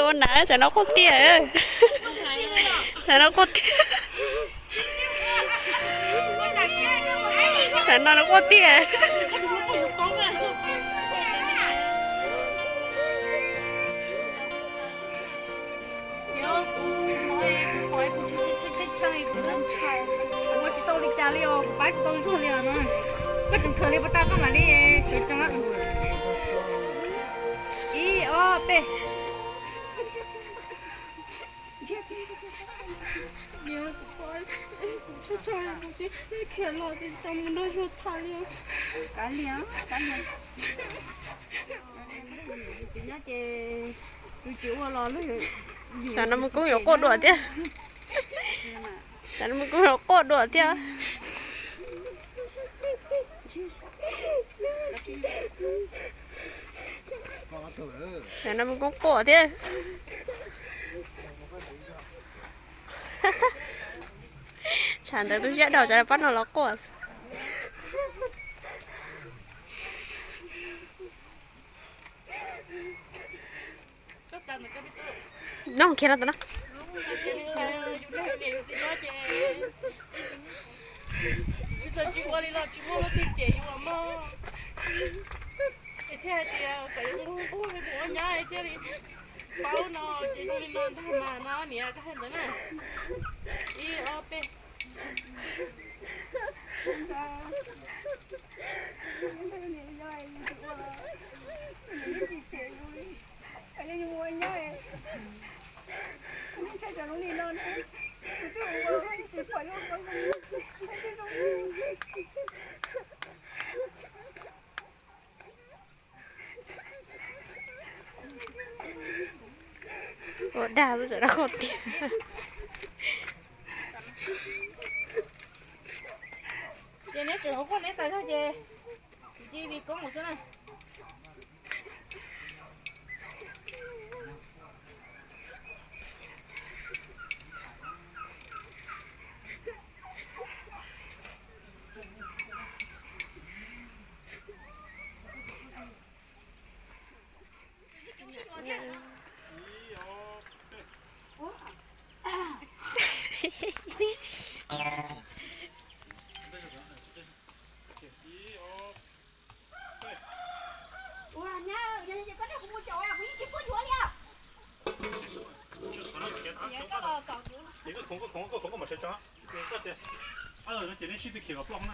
Ua na, tsam no quaj tiag. Tsam no quaj tiag. Tsam no quaj tiag. Ua tsis tau li cas li os, kuv pab tsis tau zuag li os no. Koj tseem khaws li puas tau, koj mam li khaws tso. Ib, ob, peb. Niam, kuv pab, kuv tshaj tshaj, kuv tsis khiav los ces tau mus nrog zuag tham li os. Kav liam, kav liam. Nyob ces tus tsis ua los lub. Tsam no mus koob yuav quaj dua thiab. Tsam no mus koob yuav quaj dua thiab. Tsam no mus koob quaj thiab. Tsam ntawd tus siab dhau, tsam no pab no los quaj. No khiav no tus no. Tsis ua li los tsis muaj leej twg cem yus mog. Es thiaj hais tias kom yus nquag nquag mus ua nyab thiaj li paub no ces zoo li no ntag mas no niam, koj hais ntawd na. Ib ob peb. Yog yus ua nyab, tus twg ua ib tsis pom yus. Ua dag xwb, tsam no quaj tiag. Ces neb tseem ua quaj neb tas zog ces kuv cia li koob mus xwb na. Ua nyab, yog koj nrog kuv mus caum kuv yeej tsis pub yuav li os. Ces koj khoov, koj khoov, koj khoov koj mam sawv tso. Koj tias, no ces nej sib tw khiav kom ploj na.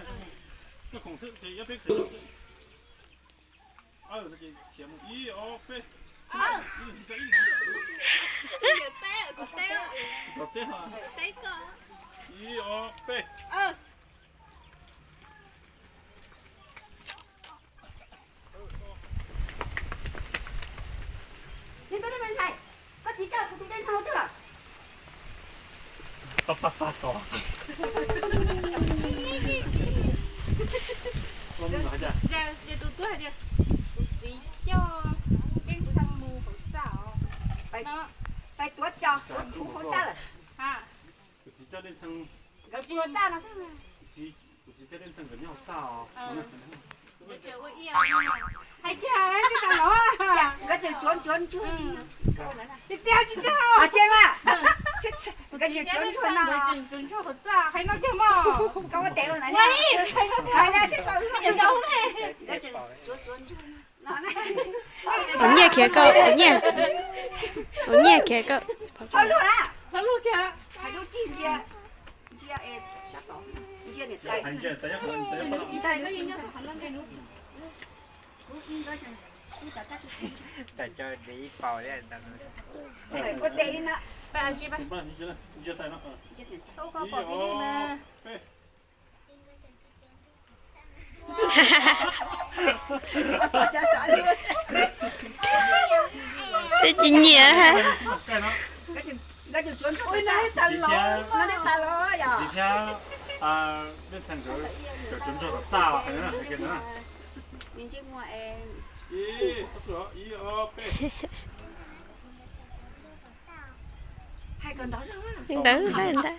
Koj khoov xwb ces ob peb khiav xwb. Ces khiav mus ib ob peb. Ib ob peb. Koj txiv coj kuv tus dej ntxhee los twg lawm? Pab pab pab tos. Ces tus tub hais tias, kuv txiv coj dej ntxhee mus hauv txaj os. Pais tuav cos tuav txhuv hauv txaj lawm. Kuv txiv coj dej ntxhee, nkawd tsis hauv txaj no xwb. Kuv txiv coj dej ntxhee nkawd nyob hauv txaj os. Hais tias nkawd tseem tsuav ntsuav ntsuag. Tiag tiag tsis tseeb. Nkawd tseem tsuav ntsuag no. Tsuav ntsuag hauv txaj hais no kiag mog. Koj ua tes los na. Hais na thiaj xav luag. Ua nyiaj khiav koj, ua nyiaj. Ua nyiaj khiav koj. Txhob luag na. Txhob luag kiag. Hais lub txij ntsia, ntsia es sab tod, ntsia niam tais. Ua tes li no. Twb tsis nyiam. Txiv thiab, a, Dej Ntxhee nkawd tsuav ntsuag tom txaj hais na. Ib, ib ob peb. Ntawd ntawd.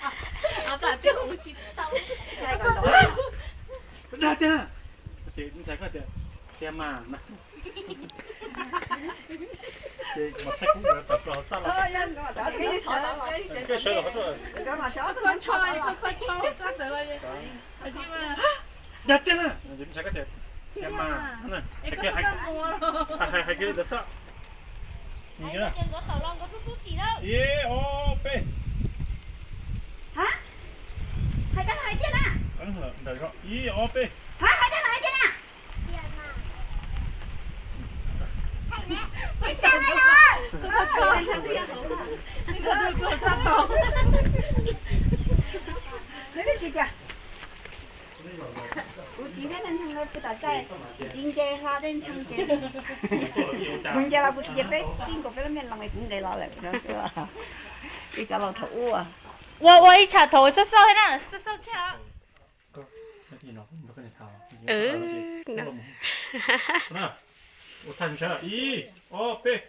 Dag tiag. Ces ntxhais koj tias, tiag mas na. Ces mas thaij kub ntawd tawm plaws hauv txaj los. Koj sawv los qhov twg? Dag tiag na, ntshai koj tias tias mas hais kiag li ntawd xwb. Ib ob peb. Hais dab laug hais tiag na. Ntawm ib ob peb. Hais dab laug hais tiag na. Kuv txiv thiab Neej Ntxhee pw tom txaj, kuv txiv nce hlo Neej Ntxhee ces, kuv nce los kuv txiv ces peb txij nkaus peb lub me loos es kuv nqes los lawm. Ib cov laus thaum ub ua ua ib tsham thaum xab xauj thiab na, xab xauj thiab. Ib ob peb.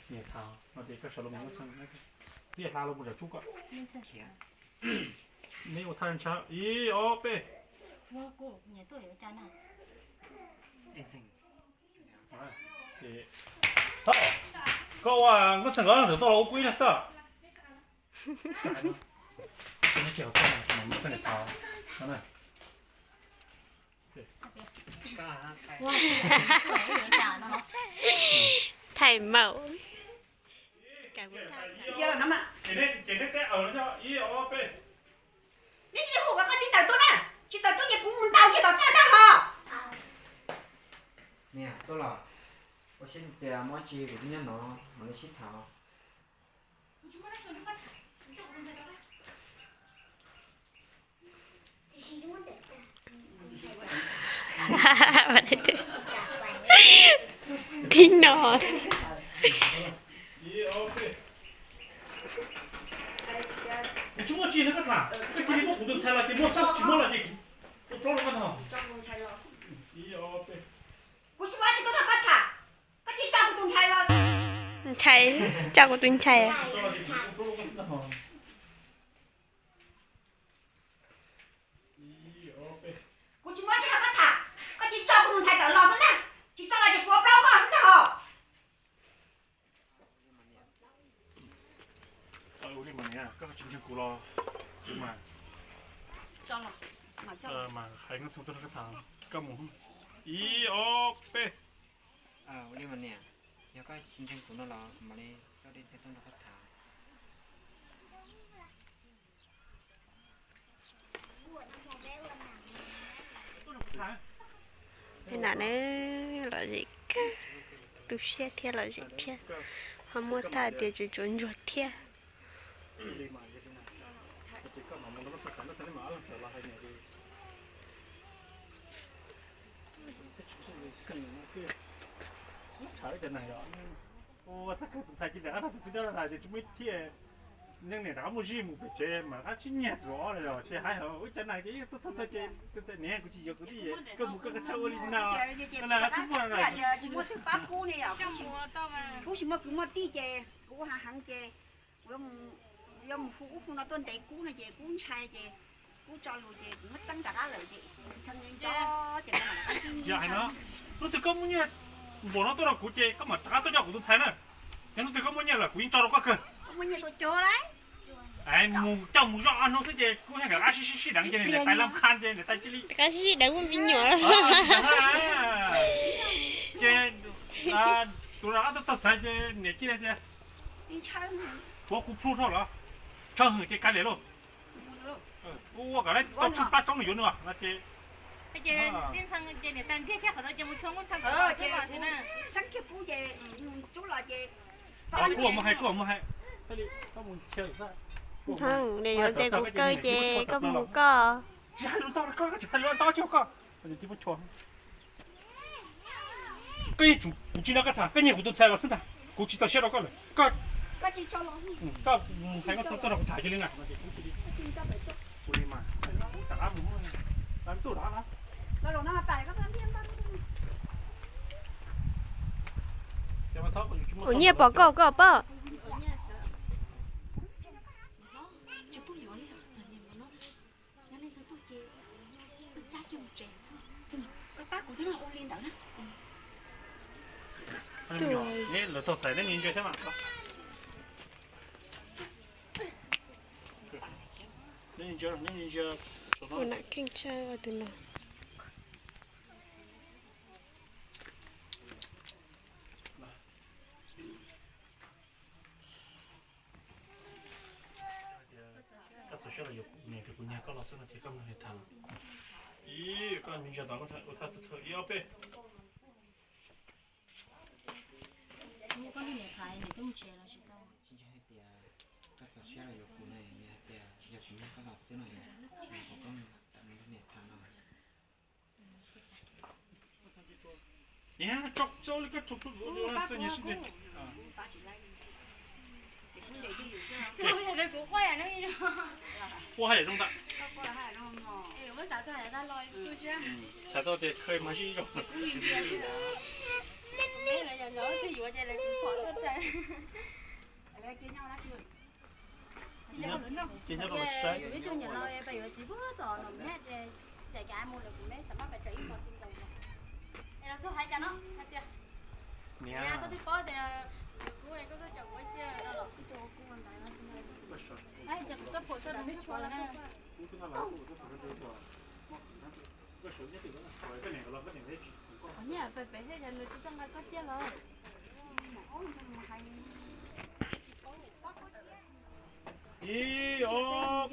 Niam thav no ces koj sawv los mus Nkauj Txheej, peb hla los mus zam tsub koj. Neb ua thaj ntshab ib ob peb. Koj ua Nkauj Txheej nkawd tawm tuaj los ua kuv ib leeg xwb. Thaij maum. Ces neb teb aws no ib ob peb. Neb cia li hu kom koj txiv tawm tuaj na, tsis tawm tuaj ces kuv mus ntaus kiag tom txaj tag hos. Niam, tuaj los. Ua siab txias, muaj dab tsi kuv twb nyob no, mam li sib tham. Thib no. Kuv tsis muaj tsi no koj tham, koj cia li muab kuv tus ntxhais los ces muab xwb, tsis muab los ces kuv ua plaub rau koj ntag. Kuv tsis muaj tsi tuaj nrog koj tham, koj cia li tso kuv tus ntxhais los. Ntxhais, tso kuv tus ntxhais. Kuv tsis muaj tsi nrog koj tham, koj cia li tso kuv tus ntxhais tawm los xwb ntag, tsis tso los ces kuv ua plaub koj xwb ntag hos. Ua li mas niam, koj tsis ntseeg kuv los, kuv mas, mas hais Nkauj Txheej tuaj nrog koj tham, koj mus. Ib ob peb. Ua li mas niam, yog koj tsis ntseeg kuv no los kuv mam li coj Dej Ntxhee tuaj nrog koj tham. Nam na, lom zem kawg, tu siab thiab lom zem thiab, ho muaj thaj tias tsuas tsuas ntsuag thiab. Ua txog kawg tus ntxhais cia li rov qab rau tus tub nyob rau hais tias tsis muaj ib thiaj, neeg niam rov qab muaj zij mus pem tsev mas rov qab sib nyiag tus ob los yog tsis hais hauv ub cov na ces ib tug txog tuaj ces tus ntxhais niam kuv tsis yuav kuv tij, koj mus koj koj txhob ua li no, koj na twb muaj tsis muaj twg pab kub ne yom, kub tsis muaj kwv muaj tij ces kuv ua hav heev ces kuv yuav mus hu ub hu no tuaj ntes kub no ces kub ntshai ces kub tso lus ces kuv muab txeeb rov qab lawm ces Ntxhee nco ces no. Yog hais no, hnub twg koj muaj nyiaj npaum no tuaj rau kuv ces koj mam rov qab tuaj coj kuv tus ntxhais na. Yog hnub twg koj muaj nyiaj lawm kuv yeej tso rau koj kawg. Mus coj mus zoj ob hnub xwb ces kub yeej rov qab sib sib sib deev ces niam tais laj qha ces niam tais cia li rov qab sib sib deev muaj me nyuam. Ces tus rov qab tuaj txog xeev ces niam cia li tias, puav kuv plhu dhau los, tshawj hwm ces kav liam lauj. Ua kom lawv tau tsheej plab tsoob yuav nws no ces. Kuv mus hais, kuv mus hais. Ntxhee, nws yuav ntes kuv kaw ces koj mus koj. Tsis hais lus ntau, koj tsis hais lus ntau, tsis koj. Koj yeej tsum kuv tsis nrog koj tham, koj nyiag kuv tus ntxhais los xwb ntag, kuv tsis txaus siab rau koj lawm. Koj, koj mus hais koj txog tuaj rau kuv tham cia li na. Kuv nyiaj pom koj, koj pom. Ua li ntawd na. Neb lawv tau xaiv neb ntsia thiab mas. Neb ntsia, neb ntsia. Ua nam kheej tshaj tus no. Koj txaus siab los yuav kuv niam, kuv nyiag koj los xwb no ces koj mus niam tham. Ib, koj ntsia tod, ua thaj txhawj txhawj, ib ob peb. Koj niam tham niam twb mus tsev los tsis tau. Tsis ntseeg hais tias koj txaus siab los yuav kuv ne, niam hais tias yog kuv nyiag koj los xwb no, koj mus niam tham no. Niam, tso tso li koj tso. Kuv quaj yam zoo ntag. Txhais tau tias khawj mas zib zoo. Ces nyob rau saib. Niam, ib ob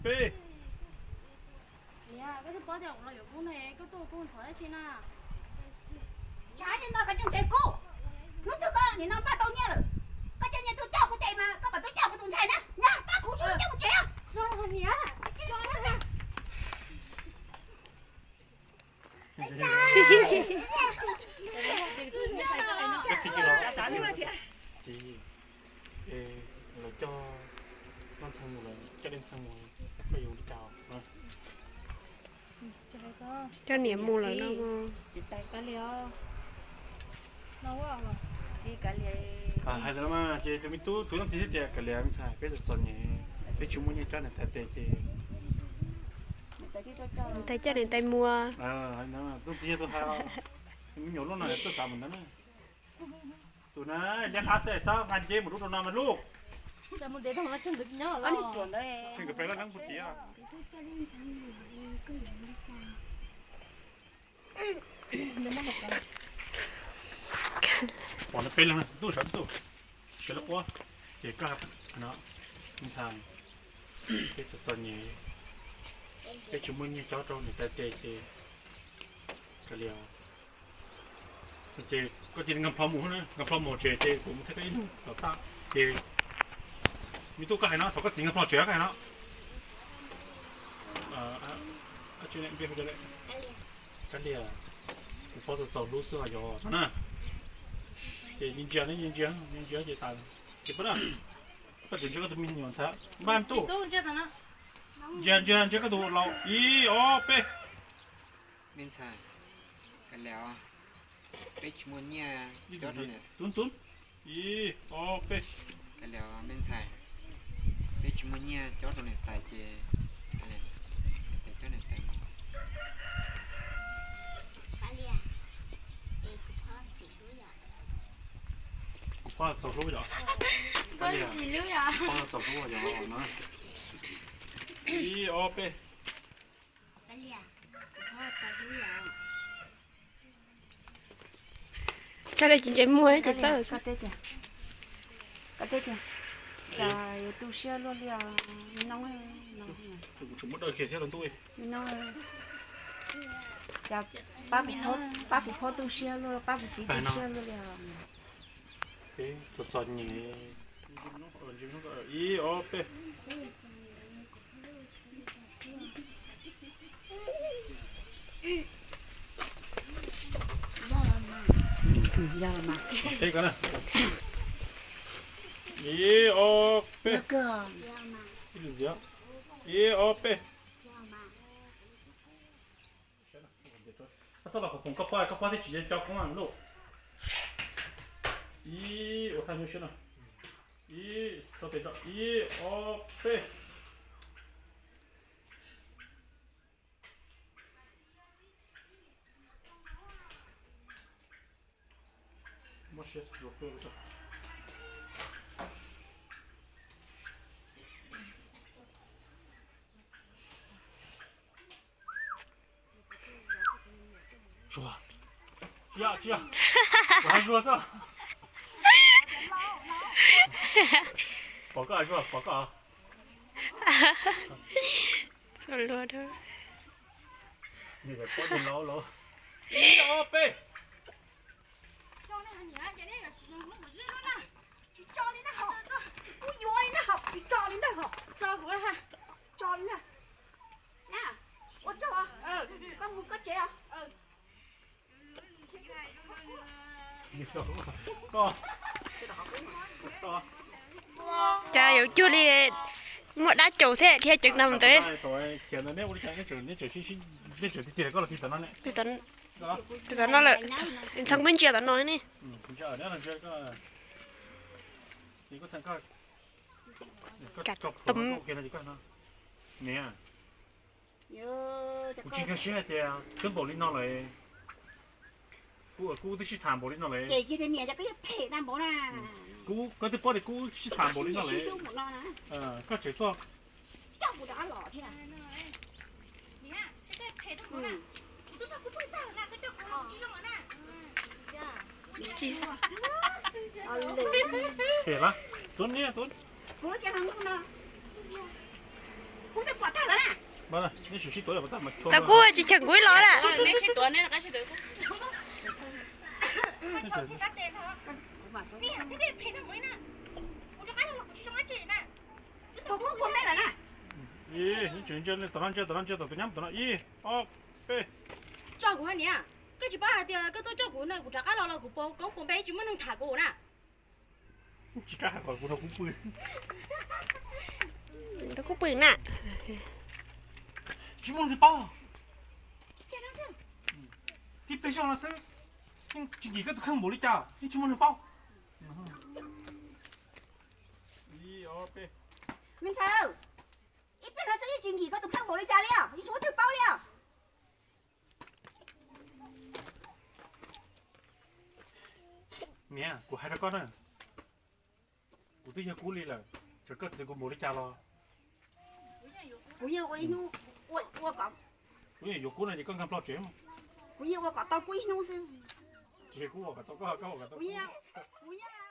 peb. Niam, koj twb paub tias kuv los yuav kub no, koj tuaj kuv ntxhov dab tsi na? Tsam ntawd koj tseem ntseeg kuv. Hnub twg koj nim no npaj tau nyiaj lawm, koj coj nyiaj tuaj coj kuv tes mas koj mam tuaj coj kuv tus ntxhais na, nyob pab kuv tsis coj kuv tsev. Txiv, es lawv coj Noj Ntxhee mus lawm, coj Dej Ntxhee mus, koj yuav li cas? Coj niam mus lawm no. Hais tias no mas ces tus me tub tus leej txiv thiaj tias kav liam me ntxhais, peb txom txom nyem, peb tsis muaj nyiaj coj niam tais tes ces niam tais coj niam tais mus. Leej txiv yog tus hais, me nyuam lub no txawj xav mus ntawd na. Tus na, liab qab xwb, xab nqa nceb mus rub rau no mas luj. Nkawd pem laj leeb puag tid. Pom no peb leeg na, ntuj sawv ntuj, sawv lub quab, ces koj no, me ntxhais, peb txom txom nyem, peb tsis muaj nyiaj cob rau niam tais tes ces kav liam. Ces koj cia li nkag plho mus na, nkag plho mus tsev ces kuv mus thiab koj ib hnub tom txaj ces me tub koj hais no, thaum koj txiv nkag plho tsev koj hais no. Kav liam, kuv pog txaus txaus hlub xwb os yog no na. Ces ntsia ntsia ntsia ntsia ces tas. Ces pab na, koj tseem ntsia koj tus me nyuam ntxhais, npaj me tub. Ntsia ntsia ntsia koj tus laus, ib ob peb. Me ntxhais, kav liam, peb tsis muaj nyiaj cob rau niam. Tub tub, ib ob peb. Kav liam me ntxhais, peb tsis muaj nyiaj cob rau niam tais ces niam tais coj niam tais mus. Kuv pog txaus hlub yom. Kuv pog txaus hlub yom no. Ib ob peb. Koj li tsis ntse muag ces txawj. Koj teb tias, koj teb tias, cas yuav tu siab luaj li os, me noob, me noob, cas pab kuv phob tu siab luaj, pab kuv txiv tu siab luaj li os. Txom txom nyem, ib ob peb. Ib ob peb. Ib ob peb. Koj txhob los khoom koj pog, koj pog thiaj tsis co koob lauj. Ib, ua thaj nyuaj siab no. Ib, rau tes tso, ib ob peb. Zuag. Tsis yog, tsis yog. Kuv hais Zuag xwb. Pom koj, Zuag, pom koj. Txhua lua da. Ib, ob, peb. Tsis tso li na, kuv yuav li na, tsis tso li na, tso li na. Ua tsaug, koj mus koj tsev os. Cas yuav cuag li muaj dab caus thiab dhia ceev tag ntawd. Tus tom no lawm, ntxhee twb ntsia tom no ne. Kuv tsis nkag siab hais tias twb npaum li no lawm. Kuv, kuv twb sib tham npaum li no lawm. Kuv, koj twb paub tias kuv sib tham npaum li no lawm. Koj tseem tuaj. Tau kuv tsis cheem kuv ib los lawm. Tom no ntsia, tom no ntsia, tom no ib, ob, peb. Tso kuv hais niam, koj tsis paub hais tias koj tuaj coj kuv no kuv rov qab los los kuv pua koob pua npe tsis muaj neeg tham kuv na. Tsis kam hais kom kuv rau kuv pw. Rau kuv pw na. Tsis muaj leej twg paub. Tib peb zaug no xwb, yeej tsis nkim koj tus kheej npaum li cas yeej tsis muaj neeg paub. Me ntxhais, ib pliag no xwb yeej tsis nkim koj tus kheej npaum li cas li os, yeej tsis muaj twg paub li os. Niam, kuv hais rau koj na, kuv twb yog kub li lawm, txawm koj txwv kuv npaum li cas los kuv yeej ua ib hnub, ua, ua kom, kuv yeej yuav kub no ces koj nkag plho tsev. Kuv yeej ua kom tau kub ib hnub xwb. Tsis yog kuv ua kom tau koj, koj ua kom tau kuv.